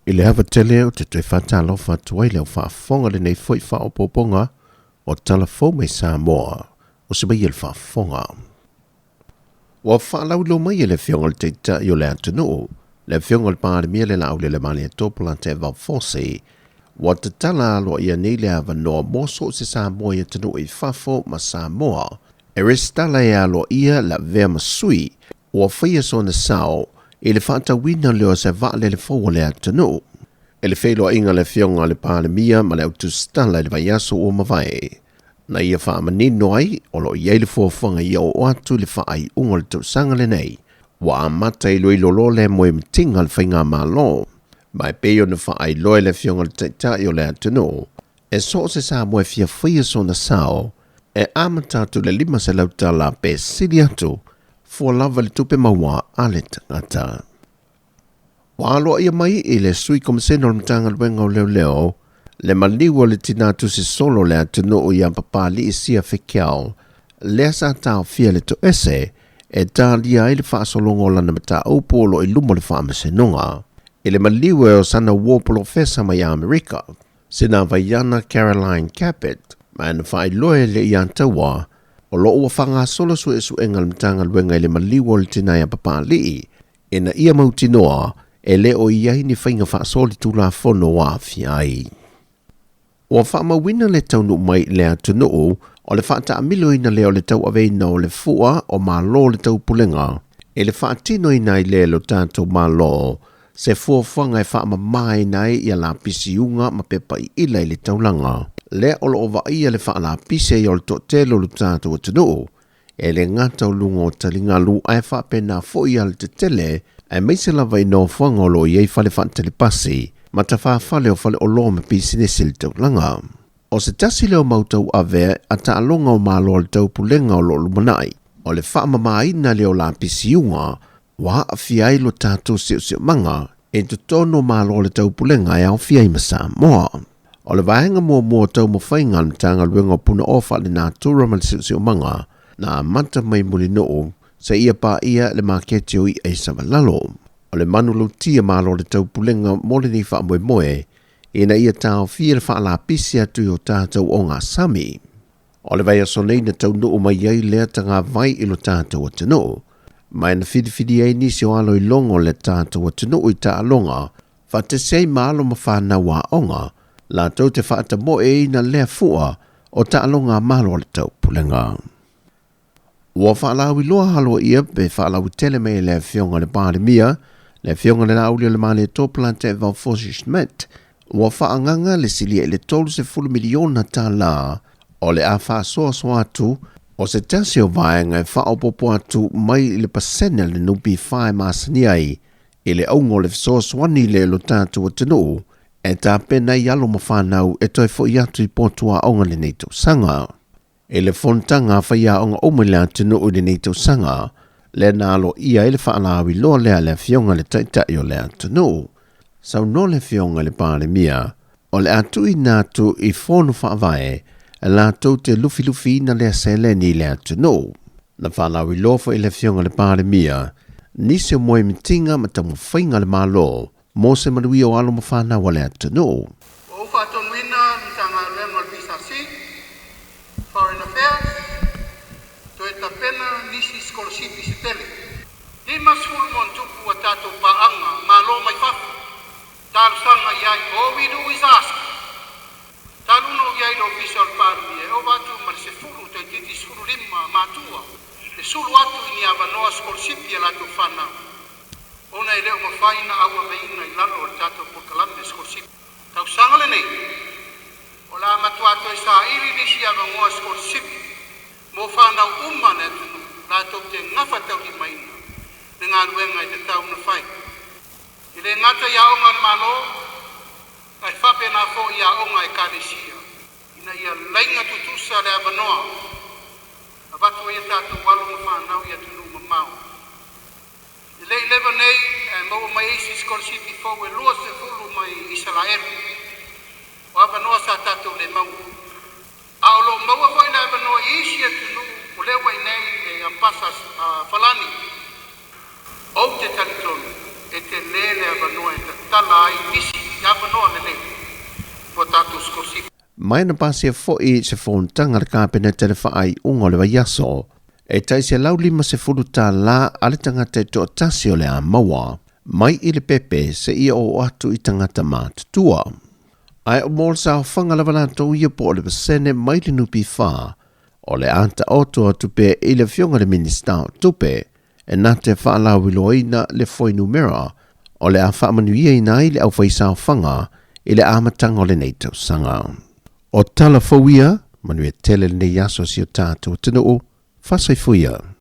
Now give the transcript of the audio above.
I le ava tele ou te toe faatalofa atu ai i le au faafofoga i lenei foi faaopoopoga o Tala Fou mai Samoa o se maia le faafofoga. Ua faalauiloa mai e le Afioga i le Taitai o le atunuu, le Afioga i le Palemia le Laaulialemalietoa Polataivao Fosi, ua tatala aloaia nei le avanoa mo so o se Samoa i atunuu i fafo ma Samoa e resitala e aloaia le avea ma sui ua faia sona sao i le faatauina lea o se vaalele fou a le atunuu. I le feiloaiga a le Afioga i le Palemia ma le au tusitala i le vaiaso ua mavae, na ia faamanino ai o lo o i ai le fuafuaga ia oo atu i le faaiuga o le tausaga lenei, ua amata iloilo loa lea moemitiga a le Faigamalo. Ma e pei ona faailoa e le Afioga i le Taitai o le atunuu, e so o se Samoa e fia faia sona sao, e amata atu i le $500 pe sili atu, fua lava i le tupe maua a le tagata. Ua aloaia mai i le Sui Komasena o le Matagaluega o Leoleo le maliu o le tinā tusi solo o le atunuu ia Papali'i Sia Fekeao, lea sa taofia le toese e talia ai le faasologa o lana mataupu o lo o i luma o le Faamasinoga i le maliu e o sana uo polofesa mai Amerika, sina Vaiana Caroline Cabot, ma na faailoa e le ia taua o lo o ua faagasolo suesuega a le Matagaluega i le maliu o le tinā ia Papali'i ina ia mautinoa e le o i ai ni faiga faasolitulafono o aafia ai. Ua faamauina le taunuu mai i le atunuu o le faataamiloina lea o le tauaveina o le fua o Malo o le Taupulega i le faatinoina ai lea e lo tatou Malo se fuafuaga e faamamaina ai ia lapisiuga ma pepa iila i le taulaga lea o lo o vaaia le faalapisi ai o le toatele o lo tatou atunuu e le gata o luga o taligalu ae faapena foi alatetele aemaise lava i nofoaga o lo o i ai fale faatalipasi ma tafafale o faleoloa ma pisinisi i le taulaga. O se tasi lea o mau tauave a taaloga o Malo o le Taupulega o lo o lumanai, o le faamamaina lea o lapisiuga ua aafia ai lo tatou siosiomaga i totonu o Malo o le Taupulega e aofia ai ma Samoa. O le vaega muamua o taumafaiga a le Matagaluega o Punaoa Faalenatura ma le Siosiomaga na amata mai Mulinuu seia paia le maketi o i'a i Savalalo. O le manulauti a Malo o le Taupulega mo lenei faamoemoe ina ia taofia le faalapisi atu i o tatou ogasami. O le vaiaso nei na taunuu mai ai lea tagavai i lo tatou atunuu, ma e na filifili ai nisi o alo i logo o le tatou atunuu i taaloga faatasi ai ma alo ma fanau aoga latou te faatamoeina lea fua o taaloga a Malo o le Taupulega. Ua faalauiloa aloaia pe faalauitele mai e le Afioga i le Palemia, le Afioga i le Laaulialemalietoa Polataivao Fosi Schmidt, ua faaagaga le silia i le $30 miliona tala o le a faasoasoa atu o se tasi o vaega e faaopoopo atu mai i le pasene a le NPF e masani ai i le auga o le fesoasoani lea i lo tatou atunuu e tapena ai alo ma fanau e toe foi atu i potu aoga lenei tausaga. I le fonotaga a faiaoga uma i le atunuu i lenei tausaga, lea na aloaia ai le faalauiloa lea a le Afioga i le Taitai o le atunuu. Saunoa le Afioga i le Palemia, o le a tuuina atu i fono faavae latou te lufilufiina lea seleni i le atunuu. Na faalauiloa foi e le Afioga i le Palemia nisi o moemitiga ma taumafaiga a le Malo mo se manuia o alo ma fanau a le atunuu. Ua ou faatonuina le Matagaluega o le PSC, Foreign Affairs, toe tapena nisi sikolasipi se tele. 50 ma ono tupu a tatou paaga Malo mai fafo, talosaga i ai. All we do is ask. Talu ona ou i ai i le Ofisa o le Palemia, e ova atu ma le 10 toeitiiti 15 matua e sulu atu i ni avanoa sikolasipi a latou fanau, ona e le o mafai ona auaveina i lalo o le tatou polokalame sikolasipi. Tausaga lenei, o le a matuā toe saili nisi avanoa sikolasipi mo fanau uma a le atunuu latou te gafataulimaina le galuega e tatau ona fai. E le gata i aoga a le Malo, ae faapena foi i aoga a Ekalesia, ina ia laina tutusa le avanoa avatu ai a tatou alo ma fanau i atunuu mamao. E le i leva nei ae maua mai isi sikolasipi fou e 20 mai Isalaelu, o avanoa sa tatou le maua. A o lo o maua foi le avanoa i isi atunuu o lea ua i inei le Ambasa Falani. Ou te talitonu e tele le avanoa e tatala ai isi Avanoa lelei mo tatou sikolasipi. Ma na pasia foi se fonotaga a le Kapeneta le faaiuga o le vaiaso e tai $150 a le tagata e toatasi o le a maua mai i le pepe seia oo atu i tagata matutua. Ae o mo le saofaga lava latou ia po o le pasene mai le NPF o le a taoto atu pea i le Afioga i le Minisita o Tupe e na te faalauiloaina le fuainumera o le a faamanuiaina ai le aufaisaofaga i le amataga o lenei tausaga. O tala fou ia, manuia tele lenei aso si o tatou atunuu, faasoifua ia.